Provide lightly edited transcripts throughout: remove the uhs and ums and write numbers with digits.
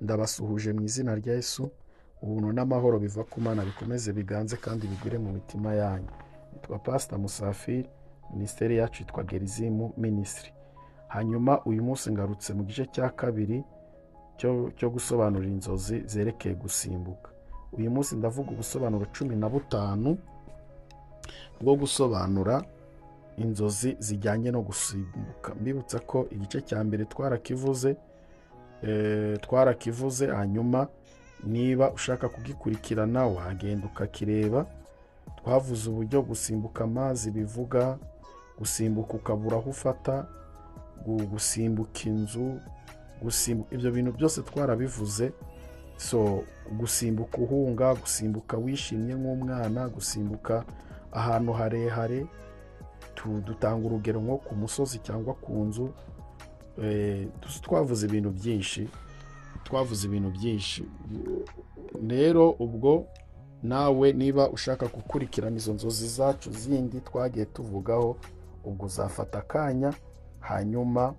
Ndabasuhuje mu izina rya Yesu. Ubuntu n'amahoro biva ku Mana bikomeze biganze kandi bigwire mu mitima yanyu. Nitwa Pastor Musafiri, minisiteri yacu yitwa Gerizimu Ministry. Hanyuma uyu munsi ngarutse mu gice cya kabiri cyo gusobanura inzozi zerekeye gusimbuka. Uyu munsi ndavuga ubusobanuro 15 bwo gusobanura inzozi zijyanye no gusimbuka. Mbibutsa ko igice cya mbere twarakivuze, hanyuma niba ushaka kugikurikirana wagenda ukakireba. Twavuze uburyo gusimbuka amazi bivuga, gusimbuka ukabura aho ufata, gusimbuka inzu, gusimbuka, ibyo bintu byose twarabivuze. So gusimbuka uhunga, gusimbuka wishimye nk'umwana, gusimbuka ahantu harehare, dutanga urugero nko ku musozi cyangwa ku nzu. Twavuze ibintu byinshi, Rero ubwo nawe niba ushaka gukurikirana izo nzozi zacu zindi twagiye tuvugaho, ubwo uzafata akanya hanyuma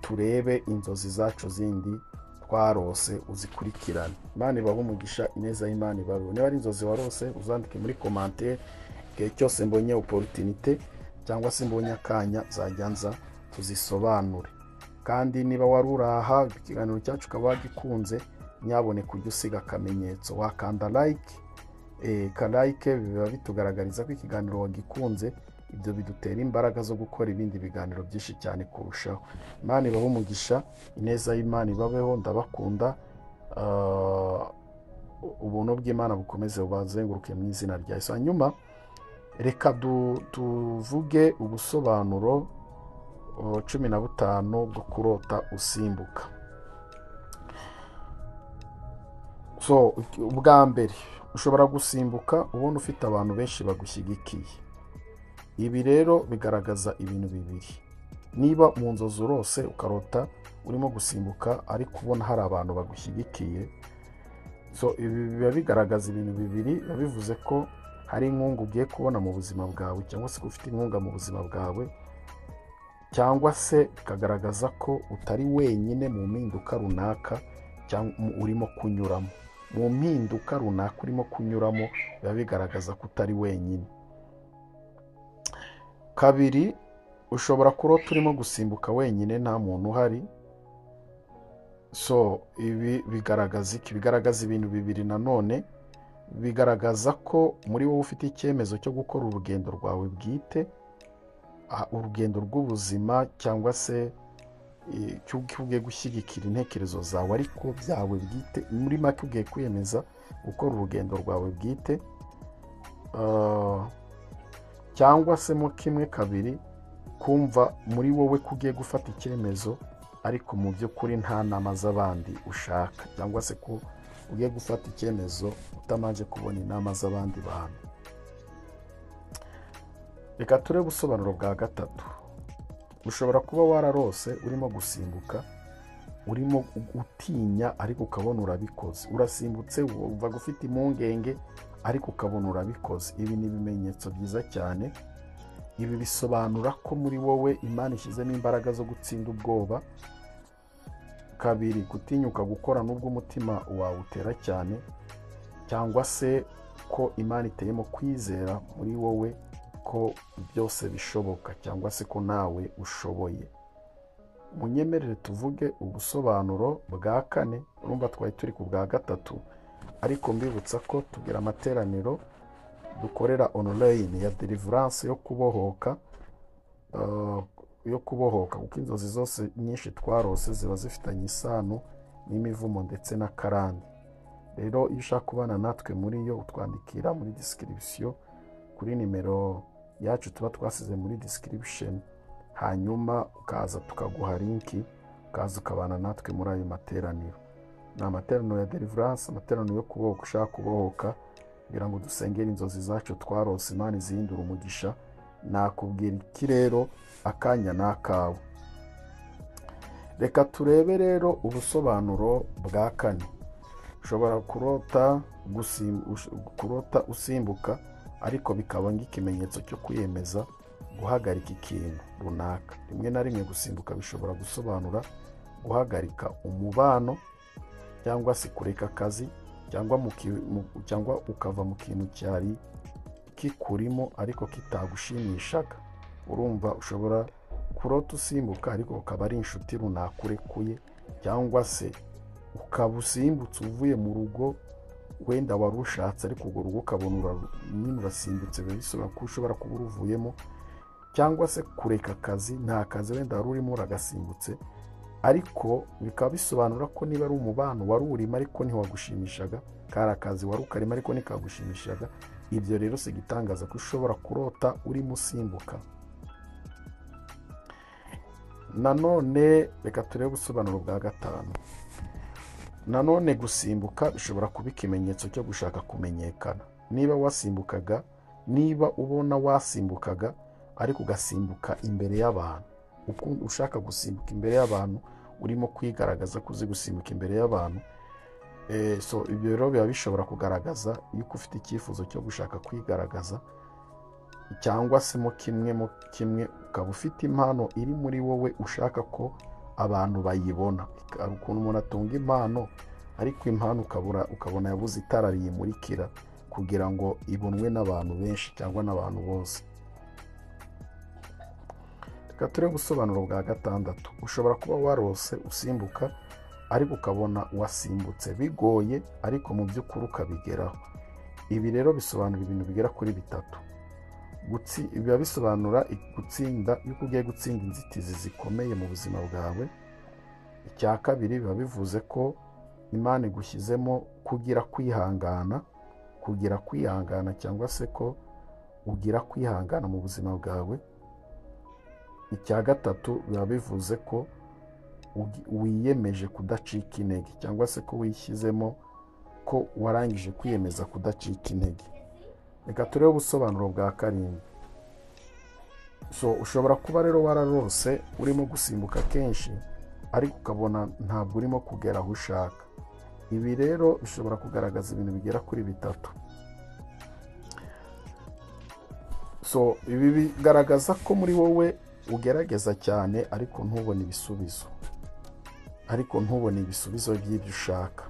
turebe inzozi zacu zindi twarose uzikurikirane. Imana ibahe umugisha, ineza y'Imana ibabeho. Niba ari inzozi warose uzandike muri commentaire. Igihe cyose mbonye opportunité cyangwa se mbonye akanya nzajya nza tuzisobanure. Kandi niba wari uraha ikiganiro cyacu ukaba wagikunze, nyabone kujya usiga akamenyetso, wakanda like. Ka like biba bitugaragariza ko ikiganiro wagikunze. Ibyo bidutera imbaraga zo gukora ibindi biganiro byinshi cyane kurushaho. Imana ibahe umugisha, ineza y'Imana ibabeho. Ndabakunda. Ubuntu bw'Imana bukomeze bubazenguruke mu izina rya Yesu. Hanyuma reka tuvuge ubusobanuro 15 bwo kurota usimbuka. So ubwa mbere, ushobora gusimbuka ubona ufite abantu benshi bagushyigikiye. Ibi rero bigaragaza ibintu bibiri. Niba mu nzozi urose ukarota urimo gusimbuka ariko ubona hari abantu bagushyigikiye, so ibi biba bigaragaza ibintu bibiri. Biba bivuze ko hari inkunga ugiye kubona mu buzima bwawe, cyangwa se ko ufite inkunga mu buzima bwawe, cyangwa se bikagaragaza ko utari wenyine mu mpinduka runaka cyangwa urimo kunyuramo. Mu mpinduka runaka urimo kunyuramo biba bigaragaza ko utari wenyine. Kabiri, ushobora kurota urimo gusimbuka wenyine nta muntu uhari. So ibi bigaragaza iki? Bigaragaza ibintu bibiri nanone. Bigaragaza ko muri wowe ufite icyemezo cyo gukora urugendo rwawe bwite, urugendo rw'ubuzima, cyangwa se ugiye gushyigikira intekerezo zawe ariko byawe bwite. Muri make ugiye kwiyemeza gukora urugendo rwawe bwite, cyangwa se mo kimwe kabiri, kumva muri wowe ko ugiye gufata icyemezo ariko mu by'ukuri nta nama z'abandi ushaka, cyangwa se ko ugiye gufata icyemezo utamanje kubona inama z'abandi bantu. Reka turebe ubusobanuro bwa gatatu. Ushobora kuba wararose urimo gusimbuka, urimo utinya ariko ukabona urabikoze. Urasimbutse wumva ufite impungenge ariko ukabona urabikoze. Ibi ni ibimenyetso byiza cyane. Ibi bisobanura ko muri wowe Imana ishyizemo imbaraga zo gutsinda ubwoba. Kabiri, gutinyuka gukora nubwo umutima wawe utera cyane, cyangwa se ko Imana iteyemo kwizera muri wowe ko byose bishoboka, cyangwa se ko nawe ushoboye. Munyemerere tuvuge ubusobanuro bwa kane. Urumva twari turi ku bwa gatatu, ariko mbibutsa ko tugira amateraniro dukorera online ya deliverance yo kubohoka, kuko inzozi zose nyinshi twarose ziba zifitanye isano n'imivumo ndetse na karande. Rero iyo ushaka kubana natwe muri yo, utwandikira muri description kuri nimero yacu tuba twasize muri description, hanyuma ukaza tukaguha linki, ukaza ukabana natwe muri ayo materaniro. Ni amateraniro ya deliverance, amateraniro yo kubohoka, ushaka kubohoka kugira ngo dusengere inzozi zacu twarose, Imana izihindura umugisha. Nakubwira iki rero? Akanya nakawe. Reka turebe rero ubusobanuro bwa kane. Ushobora kurota usimbuka ariko bikaba nk'ikimenyetso cyo kwiyemeza guhagarika ikintu runaka. Rimwe na rimwe gusimbuka bishobora gusobanura Guhagarika umubano cyangwa se kureka akazi, cyangwa ukava mu kintu cyari kikurimo ariko kitagushimishaga. Urumva, ushobora kurota usimbuka ariko ukaba ari inshuti runaka urekuye, cyangwa se ukaba usimbutse uvuye mu rugo wenda wari ushatse, ariko urwo rugo ukabona nyine urasimbutse, biba bisobanura ko ushobora kuba uruvuyemo, cyangwa se kureka akazi, nta kazi wenda wari urimo uragasimbutse, ariko bikaba bisobanura ko niba ari umubano wari urimo ariko ntiwagushimishaga, kari akazi wari ukarimo ariko ntikagushimishaga. Ibyo rero si igitangaza ko ushobora kurota urimo usimbuka. Nanone reka turebe ubusobanuro bwa gatanu. Nanone gusimbuka bishobora kuba ikimenyetso cyo gushaka kumenyekana. Niba wasimbukaga, niba ubona wasimbukaga ariko ugasimbuka imbere y'abantu, ushaka gusimbuka imbere y'abantu, urimo kwigaragaza ko uzi gusimbuka imbere y'abantu, so ibyo rero biba bishobora kugaragaza yuko ufite icyifuzo cyo gushaka kwigaragaza, cyangwa se mo kimwe ukaba ufite impano iri muri wowe ushaka ko abantu bayibona. Hari ukuntu umuntu atunga impano, ariko impano ukabona yabuze itara riyimurikira kugira ngo ibonwe n'abantu benshi cyangwa n'abantu bose. Reka turebe ubusobanuro bwa gatandatu. Ushobora kuba warose usimbuka ariko ukabona wasimbutse bigoye, ariko mu by'ukuri ukabigeraho. Ibi rero bisobanura ibintu bigera kuri bitatu. Biba bisobanura gutsinda, yuko ugiye gutsinda inzitizi zikomeye mu buzima bwawe. Icya kabiri, biba bivuze ko Imana igushyizemo kugira kwihangana, kugira kwihangana cyangwa se ko ugira kwihangana mu buzima bwawe. Icya gatatu, biba bivuze ko wiyemeje kudacika intege, cyangwa se ko wishyizemo ko warangije kwiyemeza kudacika intege. Reka turebe ubusobanuro bwa karindwi. So ushobora kuba rero wararose urimo gusimbuka kenshi, ariko ukabona ntabwo urimo kugera aho ushaka. Ibi rero bishobora kugaragaza ibintu bigera kuri bitatu. So ibi bigaragaza ko muri wowe ugerageza cyane ariko ntubone ibisubizo, ariko ntubone ibisubizo by'ibyo ushaka.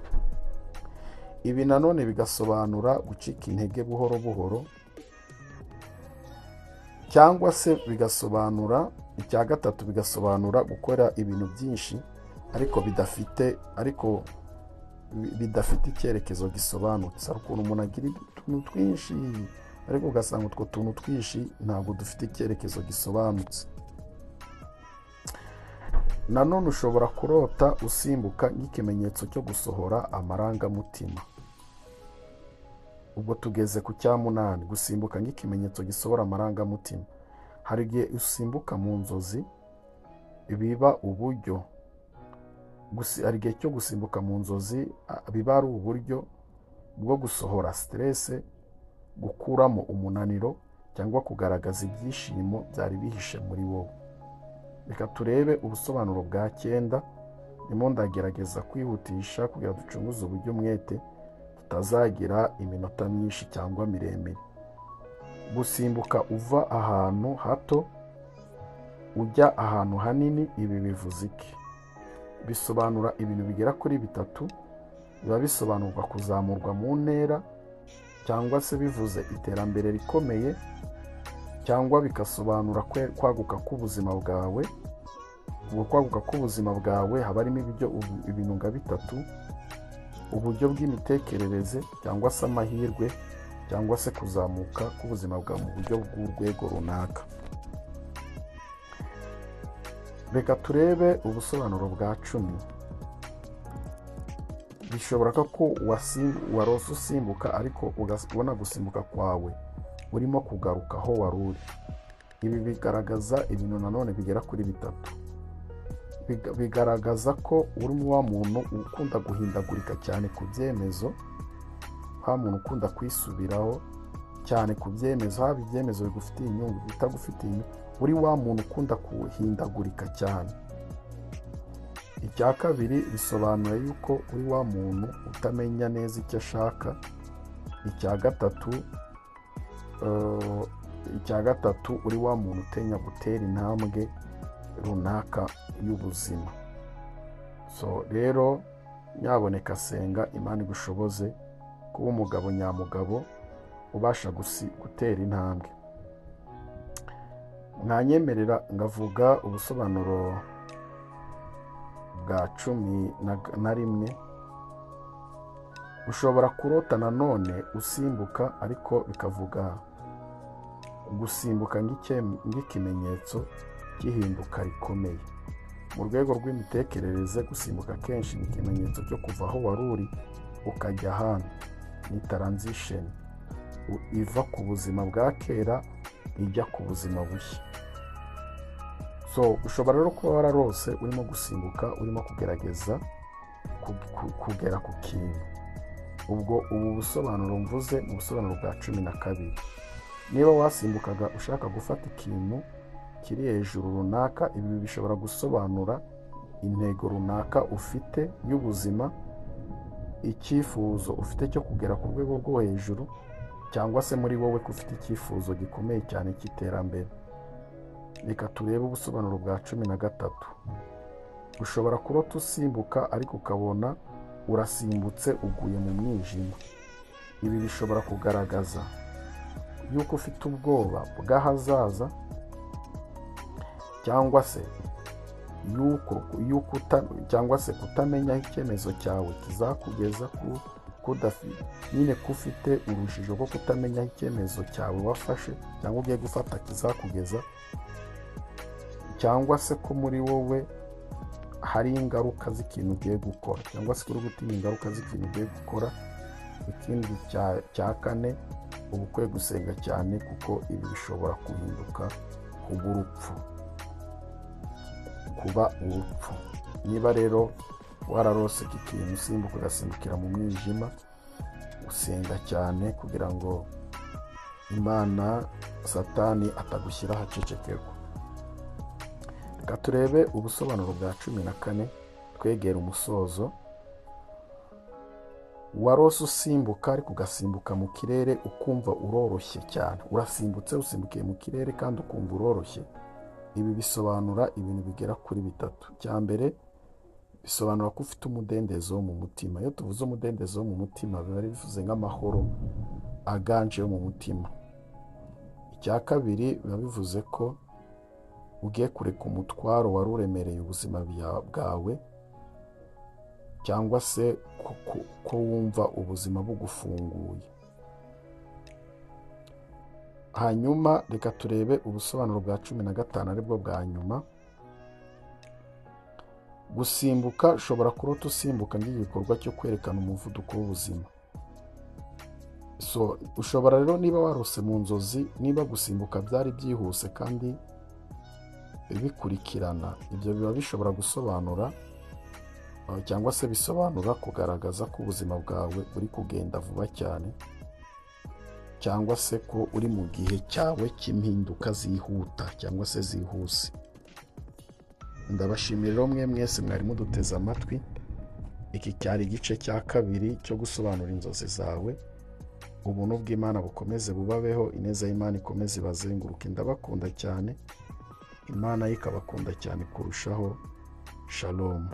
Ibi nanone bigasobanura gucika intege buhoro buhoro, cyangwa se bigasobanura, icya gatatu, bigasobanura gukora ibintu byinshi ariko bidafite icyerekezo gisobanutse. Hari ukuntu umuntu agira utuntu twinshi ariko ugasanga utwo tuntu twinshi ntabwo dufite icyerekezo gisobanutse. Nanone ushobora kurota usimbuka nk'ikimenyetso cyo gusohora amarangamutima. Ubwo tugeze ku cya munani, gusimbuka nk'ikimenyetso gisohora amarangamutima. Hari igihe usimbuka mu nzozi biba uburyo, hari igihe cyo gusimbuka mu nzozi biba ari uburyo bwo gusohora stress, gukuramo umunaniro, cyangwa kugaragaza ibyishimo byari bihishe muri wowe. Reka turebe ubusobanuro bwa cyenda. Ndimo ndagerageza kwihutisha kugira ducunguze uburyo umwete, tutazagira iminota myinshi cyangwa miremire. Gusimbuka uva ahantu hato ujya ahantu hanini, ibi bivuze iki? Bisobanura ibintu bigera kuri bitatu. Biba bisobanurwa kuzamurwa mu ntera, cyangwa se bivuze iterambere rikomeye, cyangwa bikasobanura kwaguka k'ubuzima bwawe. Ubwo kwaguka k'ubuzima bwawe haba harimo ibintu nka bitatu: uburyo bw'imitekerereze, cyangwa se amahirwe, cyangwa se kuzamuka k'ubuzima bwawe mu buryo bw'urwego runaka. Reka turebe ubusobanuro bwa 10. Bishobora ko warose usimbuka ariko ubona gusimbuka kwawe urimo kugaruka aho wari uri. Ibi bigaragaza ibintu nanone bigera kuri bitatu. Bigaragaza ko uri wa muntu ukunda guhindagurika cyane ku byemezo, wa muntu ukunda kwisubiraho cyane ku byemezo, haba ibyemezo bigufitiye inyungu, bitagufitiye inyungu, uri wa muntu ukunda guhindagurika cyane. Icya kabiri, bisobanura yuko uri wa muntu utamenya neza icyo ashaka. Icya gatatu, uri wa muntu utinya gutera intambwe runaka y'ubuzima. So rero nyaboneka senga Imana igushoboze kuba umugabo nyamugabo ubasha gutera intambwe. Mwanyemerera ngavuga ubusobanuro bwa 11. Ushobora kurota nanone usimbuka, ariko bikavuga gusimbuka nk'ikimenyetso cy'ihinduka rikomeye mu rwego rw'imitekerereze. Gusimbuka kenshi ni ikimenyetso cyo kuva aho wari uri ukajya ahandi, ni transition iva ku buzima bwa kera ijya ku buzima bushya. So ushobora rero kuba wararose urimo gusimbuka, urimo kugerageza kugera ku kintu. Ubwo ubu busobanuro mvuze ni ubusobanuro bwa 12. Niba wasimbukaga ushaka gufata ikintu kiri hejuru runaka, ibi bishobora gusobanura intego runaka ufite y'ubuzima, icyifuzo ufite cyo kugera ku rwego rwo hejuru, cyangwa se muri wowe ko ufite icyifuzo gikomeye cyane cy'iterambere. Reka turebe ubusobanuro bwa 13. Ushobora kurota usimbuka, ariko ukabona urasimbutse uguye mu mwijima. Ibi bishobora kugaragaza yuko ufite ubwoba bw'ahazaza, cyangwa se cyangwa se kutamenya aho icyemezo cyawe kizakugeza, nyine ko ufite urujijo rwo kutamenya aho icyemezo cyawe wafashe cyangwa ugiye gufata kizakugeza, cyangwa se ko muri wowe hari ingaruka z'ikintu ugiye gukora, cyangwa se uri gutinya ingaruka z'ikintu ugiye gukora. Ikindi cya kane, uba ukwiye gusenga cyane, kuko ibi bishobora guhinduka kuba urupfu, kuba urupfu. Niba rero wararose iki kintu usimbuka ugasimbukira mu mwijima, usenga cyane kugira ngo Imana Satani atagushyira ahacecekerwa. Reka turebe ubusobanuro bwa 14 twegera umusozo. Warose usimbuka, ariko ugasimbuka mu kirere ukumva uroroshye cyane. Urasimbutse, usimbukiye mu kirere kandi ukumva uroroshye. Ibi bisobanura ibintu bigera kuri bitatu. Icya mbere, bisobanura ko ufite umudendezo wo mu mutima. Iyo tuvuze umudendezo wo mu mutima, biba bivuze nk'amahoro aganje yo mu mutima. Icya kabiri, biba bivuze ko ugiye kureka umutwaro wari uremereye ubuzima bwawe, cyangwa se ko wumva ubuzima bugufunguye. Hanyuma reka turebe ubusobanuro bwa 15, aribwo bwa nyuma. Gusimbuka, ushobora kurota usimbuka nk'igikorwa cyo kwerekana umuvuduko w'ubuzima. So ushobora rero, niba warose mu nzozi, niba gusimbuka byari byihuse kandi bikurikirana, ibyo biba bishobora gusobanura cyangwa se bisobanura kugaragaza ko ubuzima bwawe buri kugenda vuba cyane, cyangwa se ko uri mu gihe cyawe cy'impinduka zihuta cyangwa se zihuse. Ndabashimira rero mwe mwese mwari muduteze amatwi. Iki cyari igice cya 2 cyo gusobanura inzozi zawe. Ubuntu bw'Imana bukomeze bubabeho, ineza y'Imana ikomeze ibazenguruke. Ndabakunda cyane, Imana yo ikabakunda cyane kurushaho. Shalom.